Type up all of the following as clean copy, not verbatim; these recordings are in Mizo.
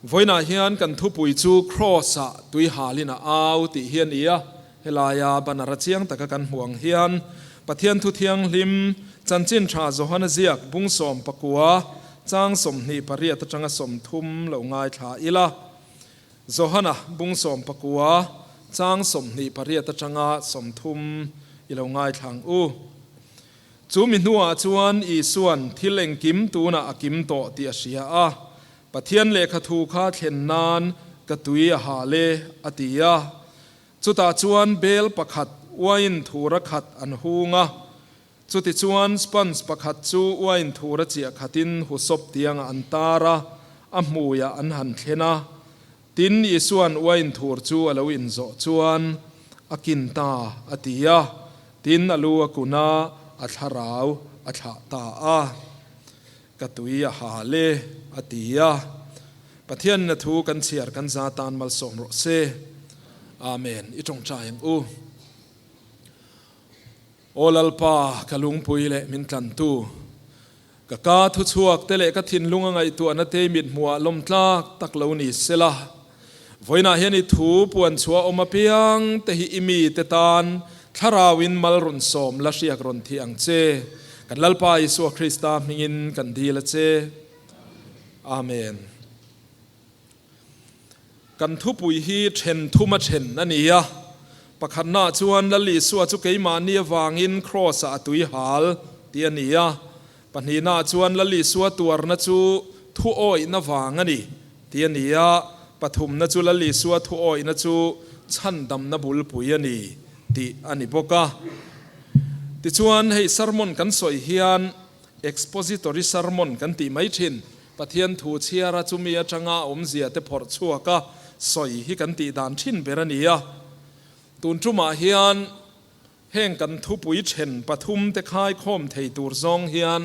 Vawiinah hian kan thupui chu Kraws-ah tui halin a au tih hi a ni a, helaia banner a chiang taka kan hmuh ang hian Pathian Thu Thianghlim Chanchin Tha Johana ziak bung 19 chang 28 atanga 30 lo ngaithla ila. Johana bung 19 chang 28 atanga 30 i lo ngaithla ang u. Chu mi hnuah chuan Isua'n thil engkim tunah a kim tawh tih a hria a, Pathian lehkha thu kha thlen nan ka tui a hal e, a ti a. Chutah chuan bel pakhat uain thura khat an hung a, chutichuan sponge pakhat chu uain thura chiah khatin husawp tiangah an tar a, a hmuiah an han thlen a. Tin, Isua'n uain thur chu a lo inzawh chuan a kin ta a ti a, tin a lu a kun a, a thlarau a thlah ta a. Ka tui a hal e, a ti a. Pathianna thu kan chhiar kan za tan malsawm rawh se. Amen. I tawngtai ang u. Aw Lalpa, ka lungpui leh min tlantu, ka ka thuchhuak te leh ka thinlung a ngaihtuahna te i mithmuhah lawm tlak tak lo ni sela. Vawiinah hian i thu puan chhuah awm apiang te hi i mite tan thlarauin mal rawn sawm la hriak rawn thi ang che. Kan Lalpa Isua Krista hmingin kan dil a che. Amen. Kan thupui hi then thum a then a ni a. Pakhatnaah chuan Lal Isua chu keimahni avangin Kraws-ah a tui hal tih a ni a. Pahnihnaah chuan Lal Isua tuarna chu thu awihna vang a ni tih a ni a. Pathumna chu Lal Isua thu awihna chu chhandamna bulpui a ni tih a ni bawk a. Tichuan hei sermon kan sawi hian expository sermon kan tih mai thin. Pathian thu chhiara chumi atanga a awmzia te phawrh chhuak a sawi hi kan tih dan thin ber a ni a. Tun tumah hian heng kan thupui then pathum te khaikhawm thei tur zawng hian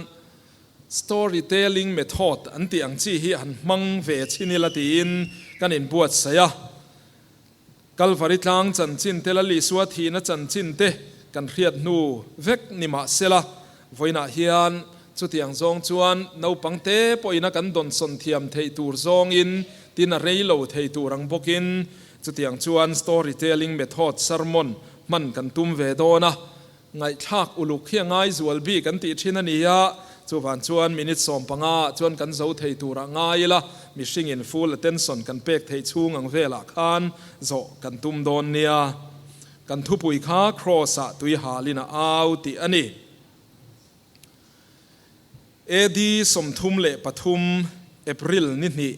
story telling method an tih ang chi hi han hmang ve chhin ila tiin kan inbuatsaih a. Kalvari tlang chanchin te Lal Isua thihna chanchin te kan hriat hnu vek ni mah sela, vawiinah hian chutiang zawng chuan naupang te pawhin a kan dawnsawn thiam theih tur zawngin tin a rei lo thei tur ang bawkin chutiang chuan story telling method sermon hman kan tum ve dawn a. Ngaihthlak uluk hi a ngai zual bik an tih thin a ni a, chuvan chuan minute 15 ah chuan kan zo thei turah ngai ila, mihringin full attention kan pek theih chhung ang velah khan zawh kan tum dawn nia. Kan thupui kha Kraws-ah tui halin a au tih a ni. AD 33 April ni hnih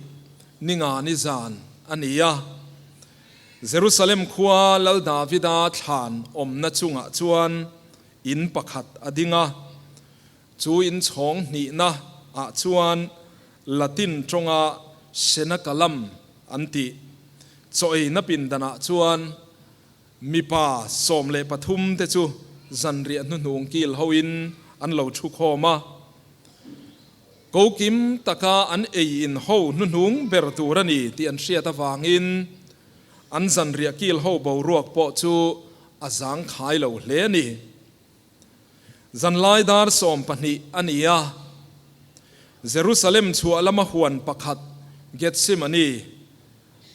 ni nga ni zan a ni a. Jerusalem khua Lal Davida thlan awmna chungah chuan in pakhat a ding a. Chu in chhawng hnihna ah chuan Latin tawnga Cenaculum an tih chaw eina pindanah chuan Mipa 13 te chu zanriah hnuhnung kil hoin an lo thu khawm a, ko kim taka an ei in ho hnuhnung ber tur a ni tih an hriat avangin an zanriah kil ho boruak pawh chu a zangkhai lo hle a ni. Zanlai dar 12 a ni a, Jerusalem chhuah lama huan pakhat Gethsemane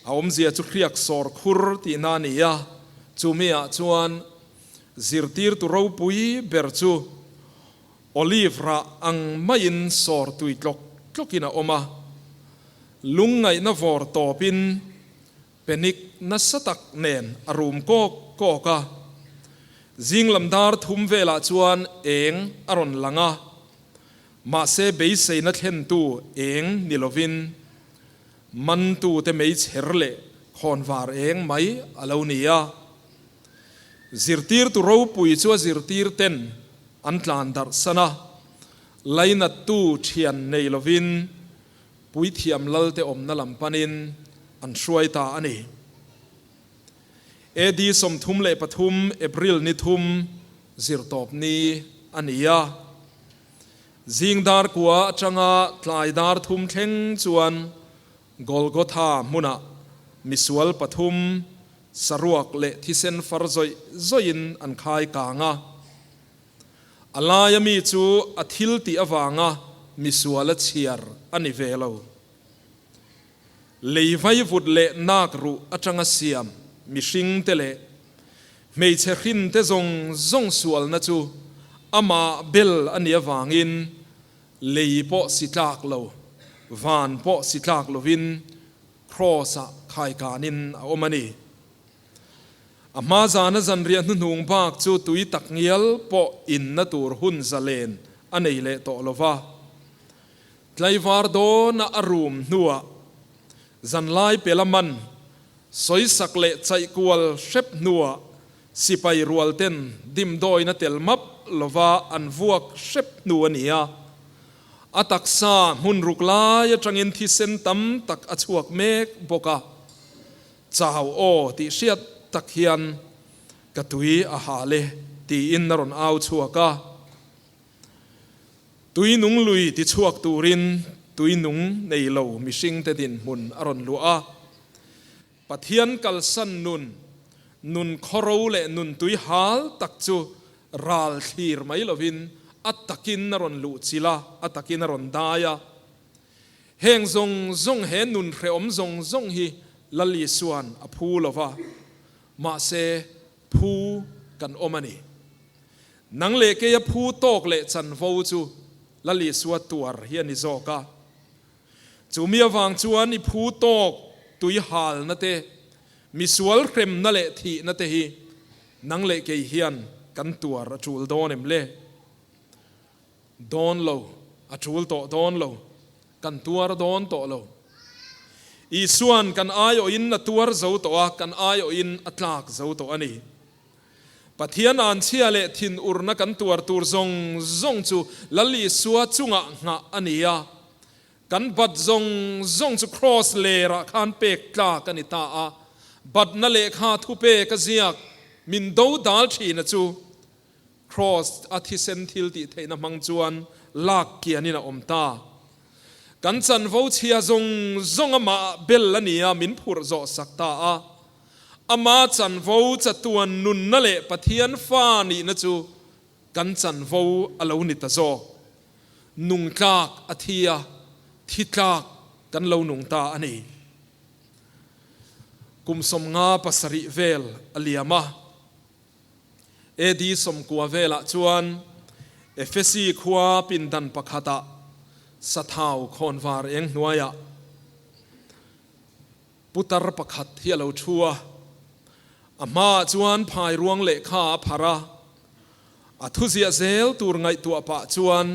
a awmzia chu hriak sawr khur tihna a ni a, chumi ah chuan zirtirtu ropui ber chu olive rah ang maiin sawr tui tlawk tlawkin a awm a, lungngaihna vawr tawpin Panic nasa tak nen a rum kawk kawk a, zinglam dar thum velah chuan eng a rawn lang a, mahse beiseina thlentu eng ni lovin mantute meichher leh khawnvar eng mai a lo ni a. Zirtirtu ropui chu a zirtirten an tlan darh san a, lainattu thian nei lovin Puithiam Lalte awmna lam panin an hruai ta a ni. AD 33 April ni thum zirtawp ni a ni a. Zing dar kua atanga tlai dar thum thleng chuan Golgotha hmunah misual pathum saruak leh thisen far zawih zawihin an khai kang a. A laia mi chu a thil tih avanga misual a chhiar a ni ve lo. Lei vaivut leh nak ruh atanga siam mihringte leh hmeichhe hrinte zawng zawng sualna chu amah bel a nih avangin lei pawh si tlak lo, van pawh si tlak lovin Kraws-ah khaikanin a awm a ni. A hma zana zanriah hnuhnung bak chu tui tak ngial pawh inna tur hun zalen a nei leh tawh lo va. Tlaivar dawna a rum hnuah zanlai pela man sawisak leh chaihkual hrep hnuah sipai rualten dimdawina tel map lova an vuak hrep hnu a ni a. A taksa hmun ruk lai atangin thisen tam tak a chhuak mek bawk a. Chau aw tih hriat tak hian ka tui a hal e tiin a rawn au chhuak a. Tui nung lui ti chhuak turin tui nung nei lo mihringte dinhmun a rawn luah a. Pathian kalsan nun, nun khawro leh nun tui hal tak chu ral thlir mai lovin a takin a rawn luh chilh a, a takin a rawn dai a. Heng zawng zawng he nun hrehawm zawng zawng hi Lal Isua'n a phu lo va, mahse phu kan awm a ni. Nang leh keia phu tawk leh chanvo chu Lal Isua tuar hi a ni zawk a. Chu mi avang chuan i phu tawk tui halna te, misual hremna leh thihna te hi nang leh kei hian kan tuar a tul dawn em le? Dawn lo, a tul tawh dawn lo, kan tuar dawn tawh lo. Isua'n kan aiawhin a tuar zo tawh a, kan aiawhin a tlak zo tawh a ni. Pathian anchhia leh thinurna kan tuar tur zawng zawng chu Lal Isua chungah nghah a ni a. Kan bat zawng zawng chu Kraws lerah khan pek tlak a ni ta a. Batna lehkha thupek a ziak min do dal thina chu Kraws a thisen thil tih theihna hmang chuan lak kianin a awm ta. Kan chanvo chhia zawng zawng amah bel a ni a, min phurh zawh sak ta a. Ama chanvo chatuan nunna leh Pathian fa nihna chu kan chanvo a lo ni ta zawk. Nung tlak a thi a, thi tlak kan lo nung ta a ni. Kum 57 vel a liam a. AD 90 velah chuan Efesi khua pindan pakhatah sathau khawnvar eng hnuaiah Putar pakhat hi a lo thu a, a hmaah chuan phai ruang lehkha a pharh a, a thuziah zel tur ngaihtuah pah chuan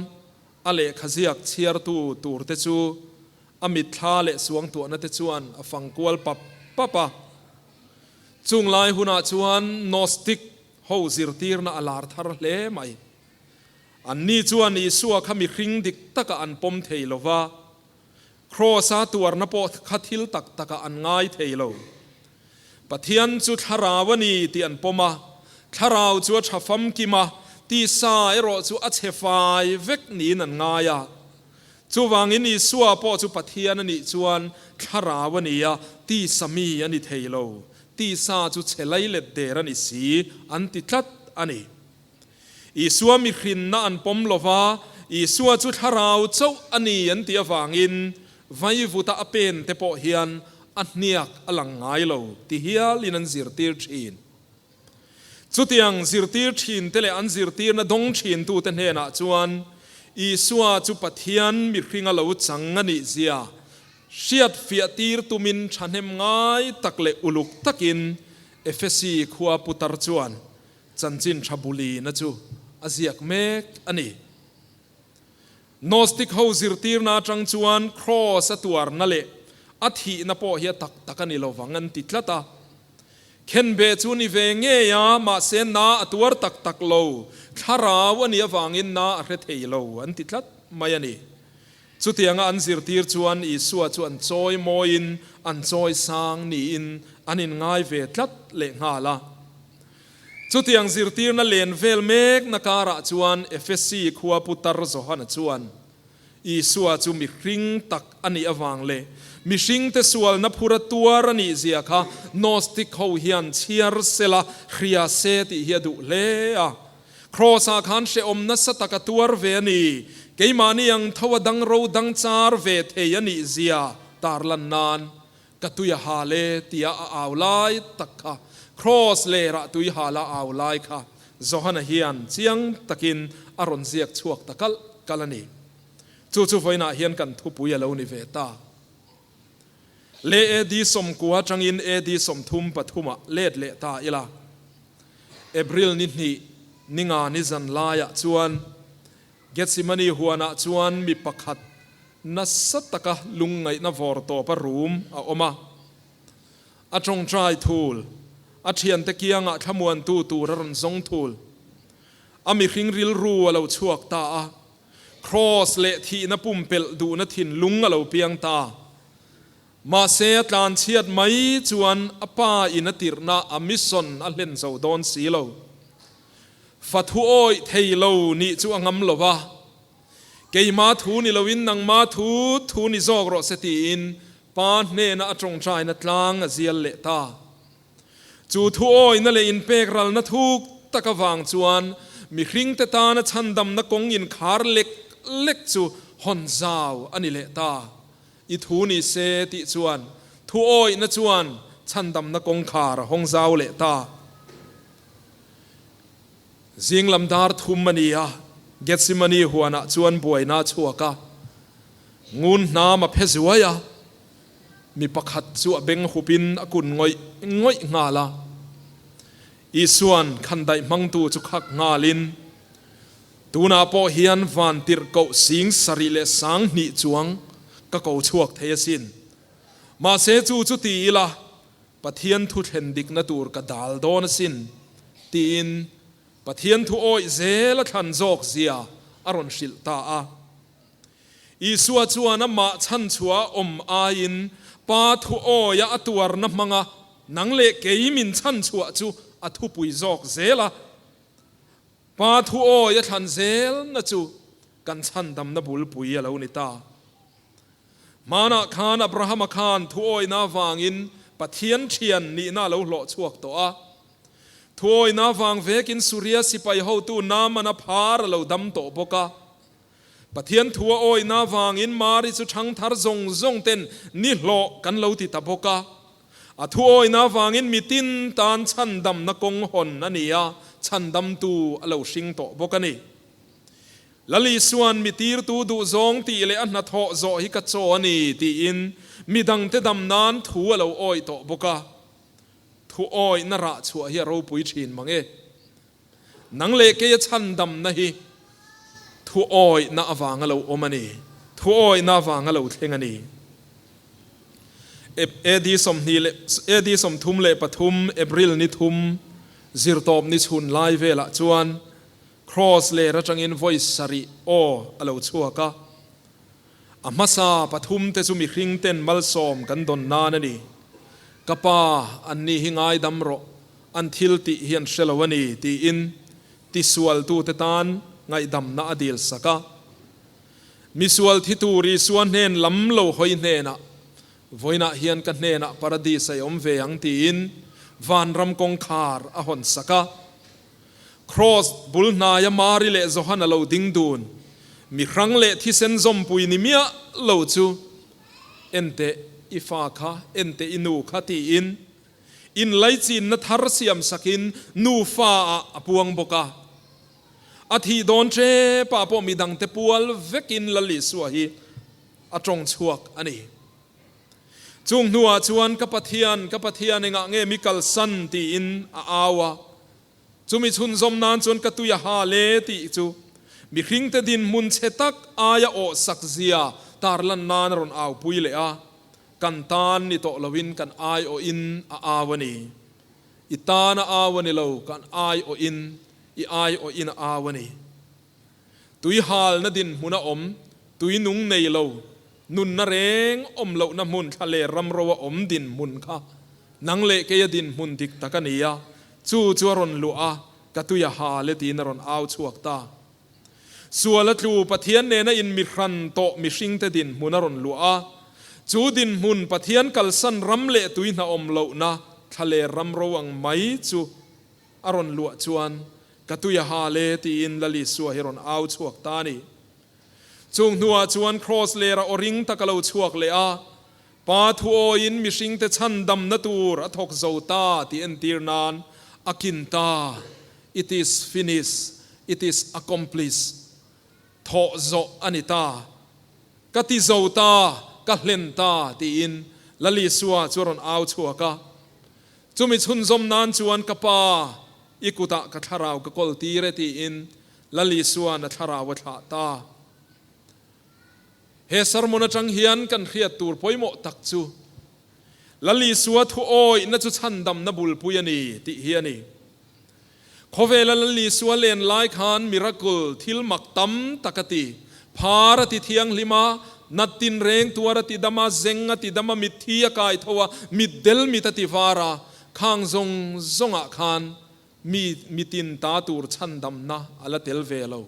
a lehkha ziak chhiartu turte chu a mitthla leh suangtuahna te chuan a fang kual pap pap a. Chung lai hunah chuan Gnostic ho zirtirna a lar thar hle mai. Anni chuan Isua kha mihring dik takah an pawm thei lo va, Kraws-a tuarna pawh kha thil tak takah an ngai thei lo. Pathian chu thlarau a ni tih an pawm a, thlarau chu a tha famkim a, tisa erawh chu a chhe fai vek niin an ngai a. Chuvangin Isua pawh chu Pathian a nih chuan thlarau a ni a, tisa mi a ni thei lo. Tisa chu chhe leilet der a ni si, an ti tlat a ni. Isua mihrinna an pawm lo va, Isua chu thlarau chauh a ni an tih avangin vaivuta a pen te pawh hian a hniak a lang ngai lo ti hialin an zirtir thin. Chutiang zirtir thin te leh an zirtirna dawng thintute hnenah chuan Isua chu Pathian mihringa lo chang a nih zia hriat fiah tir tumin thahnem ngai tak leh uluk takin Efesi khua putar chuan Chanchin tha bulina chu a ziak mek a ni. Gnostic ho zirtirna atang chuan Kraws a tuarna leh a thihna pawh hi a tak tak a ni lovang an ti tlat a. Khenbeh chu ni ve ngei a, mahse na a tuar tak tak lo, thlarau a nih avangin na a hre thei lo an ti tlat mai a ni. Chutianga an zirtir chuan Isua chu an chawi mawiin an chawi sang niin an inngai ve tlat lehnghal a. Chutiang zirtirna len vel mekna karah chuan Efesi khua putar Johana chuan Isua chu mihring tak a nih avang leh mihringte sualna phura tuar a nih zia kha Gnostic ho hian chhiar sela hria se tih hi a duh hle a. Kraws-ah khan hrehawm nasa taka tuar ve a ni, keimahni ang tho a dang ro dang char ve thei a nih zia tarlan nan. Ka tui a hal e tia a au lai tak kha, Kraws lerah tui hal a au lai kha Johana hian chiang takin a rawn ziak chhuak ta kalh kalh a ni. Chu chu vawiinah hian kan thupui a lo ni ve ta. Le AD 90 atangin AD 33 ah let leh ta ila. April ni hnih ninga ni zan laiah chuan Gethsemane huanah chuan mi pakhat nasa taka lungngaihna vawr tawpa rum a awm a. A tawngtai thul, a thiante kiangah thlamuantu tur a rawn zawng thul. A mihring rilru a lo chhuak ta a, Kraws leh thihna pumpelh duhna thinlung a lo piang ta. Mahse a tlanchhiat mai chuan a pa in a tirhna a mission a hlen zo dawn si lo. Fa thu awih thei lo nih chu a ngam lo va, Keima thu ni loin nangma thu thu ni zawk rawh se tiin pa hnena a tawngtaina tlang a zial leh ta. Chu thu awihna leh inpek ralna thuk tak avang chuan mihringte tana chhandamna kawng inkhar lek lek chu hawn zau a ni leh ta. I thu ni se tih chuan thu awihna chuan chhandamna kawngkhar a hawng zau leh ta. Zinglam dar thum a ni a, Gethsemane huanah chuan buaina a chhuak a, ngun hnam a phe zuai a, mi pakhat chu a beng hupin a kun ngawih ngawih nghal a. Isua'n khandaih hmangtu chu khak nghalin, Tunah pawh hian van tirhkoh sing sarih leh sang hnih chuang ka ko chhuak thei asin. Mahse chu chu ti ila, Pathian thu thlen dikna tur ka dal dawn asin, tiin Pathian thu awih zel a thlan zawk zia a rawn hrilh ta a. Isua chuan amah chhanchhuah a awm aiin Pa thu awia a tuarna hmanga nang leh kei min chhanchhuah chu a thupui zawk zel a. Pa thu awi a thlan zelna chu kan chhandamna bulpui a lo ni ta. Hmanah khan Abrahama khan thu awina avangin Pathian thian nihna a lo hlawh chhuak tawh a. Thu awina avang vekin Suria sipai hotu Naamana phar a lo dam tawh bawk a. Pathian thu a awina avangin Mari chu thangthar zawng zawng ten ni hlawh kan lo ti ta bawk a. A thuawina avangin mitin tan chhandamna kawng hawn a ni a, chhandamtu a lo hring tawh bawk a ni. Lal Isua'n mi tirtu duhzawng tih leh a hnathawh zawh hi ka chaw a ni tiin midangte dam nan thu a lo awih tawh bawk a. Thuawihna rah chhuah hi a ropui thin mang e. Nang leh keia chhandamna hi thuawihna avanga lo awm a ni, thuawihna avanga lo thleng a ni. AD 20 leh AD 33 April ni thum zirtawp ni chhun lai velah chuan Kraws ler atangin vawi sarih aw a lo chhuak a. A hmasa pathum te chu mihring ten malsawm kan dawn nan a ni. Ka pa, anni hi ngaidam rawh, an thil tih hi an hre lo a ni, tiin tisualtute tan ngaihdamna a dil sak a. Misual thi tur Isua hnen lam lo hawi hnenah, Vawiinah hian ka hnenah Paradis a i awm ve ang, tiin vanram kawngkhar a hawn sak a. Kraws bul hnaia Mari leh Johana lo ding dun, mi hrang leh thisen zawmpui ni miah lo chu, Enteh i fa kha, enteh i nu kha tiin inlaichinna thar siam sakin nufa ah a puang bawk a. A thih dawn ṭepah pawh midangte pual vekin Lal Isua hi a ṭawng chhuak a ni. Chung hnuah chuan, Ka Pathian, ka Pathian, engah nge mi kalsan? tiin a au a. Chumi chhunzawm nan chuan ka tui a hal e tih chu mihringte dinhmun chhe tak aia awh sak zia tarlan nan a rawn aupui leh a, kan tan ni tawh loin kan aiawhin a au a ni. I tan a au a ni lo, kan aiawhin, i aiawhin a au a ni. Tui halna dinhmun a awm, tui nung nei lo, nunna reng awm lohna hmun thla leh ramro a awm dinhmun kha nang leh keia dinhmun dik tak a ni a, chu chu a rawn luah a, ka tui a hal e tiin a rawn au chhuak ta. Sual a tlu Pathian nena inmihran tawh mihringte dinhmun a rawn luah a, chu dinhmun Pathian kalsan ram leh tui hna awm lohna thla leh ramro ang mai chu a rawn luah chuan Ka tui a hal e, tiin Lal Isua hi rawn au chhuak ta a ni. Chung hnuah chuan Kraws lera aw ring tak a lo chhuak leh a, Pa thu awiin mihringte chhandamna tur a thawk zo ta tih entir nan a kin ta, It is finished, it is accomplished, thawh zawh a ni ta, ka ti zo ta, ka hlen ta tiin Lal Isua chu a rawn au chhuak a. Chumi chhunzawm nan chuan ka Pa, i kutah ka thlarau ka kawl tir e tiin Lal Isua'n a thlarau a thlah ta. He sermon atang hian kan hriat tur pawimawh tak chu Lal Isua thu awihna chu chhandamna bulpui a ni tih hi a ni. Khawvela Lal Isua len lai khan miracle, thil mak tam tak a ti. Phar a ti thianghlim a, nat tinreng tuar a ti dam a, zeng a ti dam a, mitthi a kai tho a, mitdel mit a ti var a, khang zawng zawngah khan mi mitin ta tur chhandamna a la tel ve lo.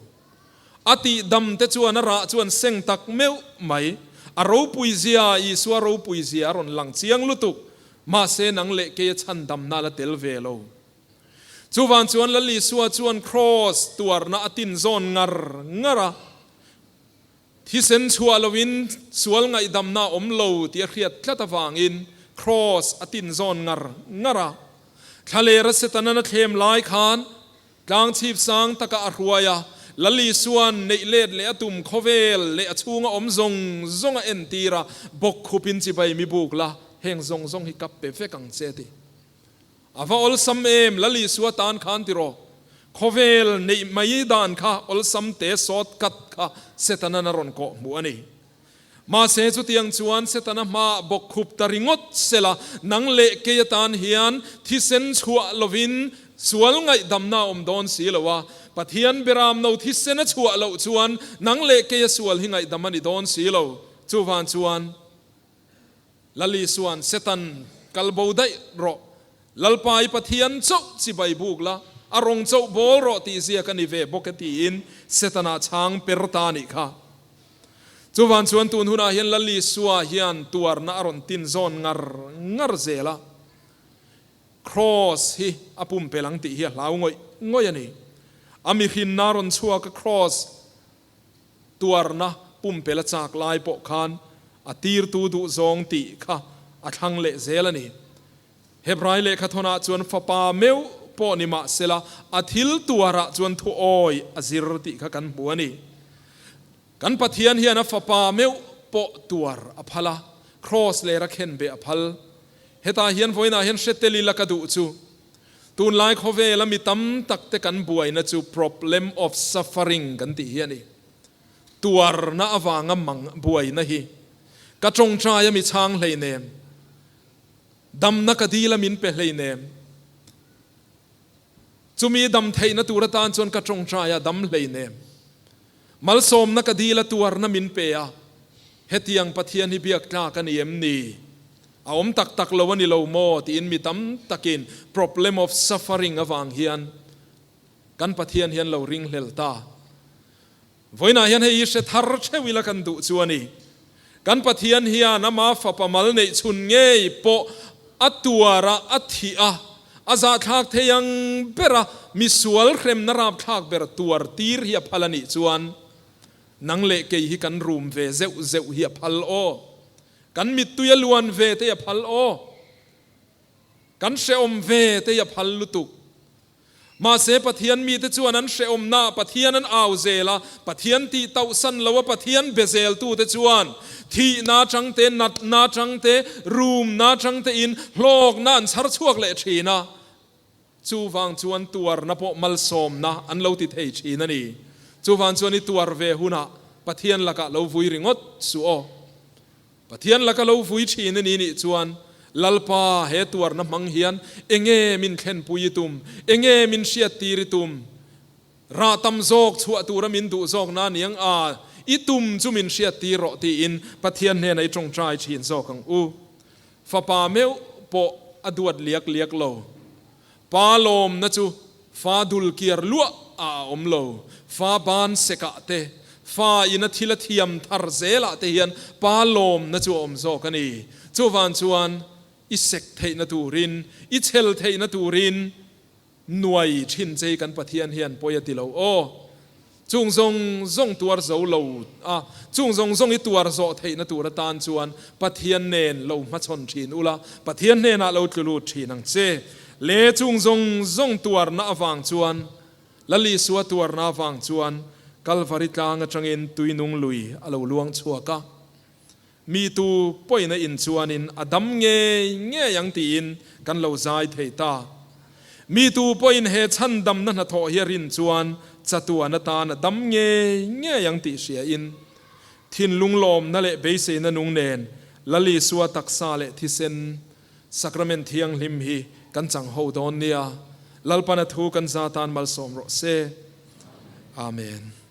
A tih dam te chuan a rah chuan seng tak meuh mai. A ropui zia, Isua ropui zia a rawn lang chiang lutuk. Mahse nang leh kei a chhandamna a la tel ve lo. Chuvang chuan Lal Isua chuan Kraws tuarna a tin zawn ngar ngar a. Thisen chhuah loin sual ngaihdamna a awm lo tih a hriat tlat avangin Kraws a tin zawn ngar ngar a. Thlalera Setanan a thlem lai khan Tlang chhip sang takah a hruai a, Lal Isua'n neih let leh a tum khawvel leh a chhunga awm zawng zawng a entir a, bawk khupin chibai mi buk la, heng zawng zawng hi ka pe vek ang che ti. A va awlsam em, Lal Isua tan khan tiraw? Khawvel neih mai dan kha awlsam te sawt kat kha Setana'n a rawn kawh hmuh a ni. Mahse chutiang chuan Setana hmaah bawk khup ta ringawt sela, nang leh kei atan hian thisen chhuah lovin sual ngaihdamna a awm dawn si lo a, Pathian beram no thisen a chhuah loh chuan nang leh keia sual hi ngaihdam a ni dawn si lo. Chuvang chuan Lal Isua'n Setan kal bo daih rawh, Lalpa i Pathian chauh chibai buk la, a rawng chauh bawl rawh tih ziak a ni ve bawk e tiin Setana chhang per ta a nih kha. Chuvang chuan tun hunah hian Lal Isua hian tuarna a rawn tin zawn ngar ngar zel a, Kraws hi a pumpelh ang tih hi a hlau ngawih ngawih a ni. A mihrinna a rawn chhuak a, Kraws tuarna pumpelh a chak lai pawh khan a tirtu duhzawng tih kha a thlang leh zel a ni. Hebrai lehkhathawnah chuan fapa meuh pawh ni mah sela, a thil tuarah chuan thuawi a zir tih kha kan hmu a ni. Kan Pathian hian a fapa meuh pawh tuar a phal a, kraws lera khenbeh a phal. Hetah hian vawiinah hian hre tel ila ka duh chu, tunlai khawvela mi tam tak te kan buaina chu problem of suffering kan tih hi a ni. Tuarna avanga mang buaina hi ka tawngtai a mi chhang hleinem. Damna ka dil a min pe hleinem. Chumi dam theihna tur atan chuan ka tawngtai a dam hleinem. Malsawmna ka dil a tuarna min pe a, hetiang Pathian hi biak tlak a ni em ni? A awm tak tak lo a ni lo maw? tiin mi tam takin problem of suffering avang hian kan Pathian hian lo ringhlel ta. Vawiinah hian hei hi hre thar theuh ila kan duh chu a ni. Kan Pathian hian ama fapa mal neih chhun ngei pawh a tuar a, a thih a, a zahthlak thei ang ber a, misual hremna rapthlak ber tuar tir hi a phal a nih chuan nang leh kei hi kan rum ve zeuh zeuh hi a phal aw. Kan mittui a luan ve te hi a phal aw. Kan hrehawm ve te hi a phal lutuk. Mahse, Pathian mite chuan an hrehawmnaah Pathian an au zel a, Pathian tih tauhsan lo a Pathian be zeltute chuan thihna atang te, natna atang te, rumna atang tein hlawkna an chhar chhuak leh thin a, chuvang chuan tuarna pawh malsawmna an lo ti thei thin a ni. Chuvang chuan i tuar ve hunah Pathian lakah lo vui ringawt suh aw. Pathian laka lo vui thin a ni nih chuan, Lalpa, he tuarna hmang hian enge min thlenpui i tum? Enge min hriattir i tum? Rah tam zawk chhuah tura min duh zawk na niang a, i tum chu min hriattir rawh tiin Pathian hnenah i tawngtai thin zawk ang u. Fapa meuh pawh a duat liak liak lo. Pa lawmna chu fa dul kiar luah ah a awm lo. Fa ban sekah te, fa in a thil a thiam thar zelah te hian pa lawmna chu a awm zawk a ni. Chuvan chuan i sek theihna turin, i chhel theihna turin nuai thin che hi kan Pathian hian pawi a ti lo aw. Chung zawng zawng tuar zo lo a, chung zawng zawng i tuar zawh theihna tur atan chuan Pathian nen lo hmachhawn thin ula, Pathian hnenah lo tlu lut thin ang che. Le chung zawng zawng tuarna avang chuan, Lal Isua tuarna avang chuan Kalvari tlang atangin tuinung lui a lo luang chhuak a. Mi tu pawina in chuanin a dam ngei ngei ang tiin kan lo zai thei ta. Mi tu pawhin he chhandamna hnathawh hi a rin chuan chatuan atan a dam ngei ngei ang tih hriain, thinlung lawmna leh beiseina nung nen Lal Isua taksa leh thisen Sacrament thianghlim hi kan chang ho dawn nia. Lalpana thu kan za tan malsawm rawh se. Amen.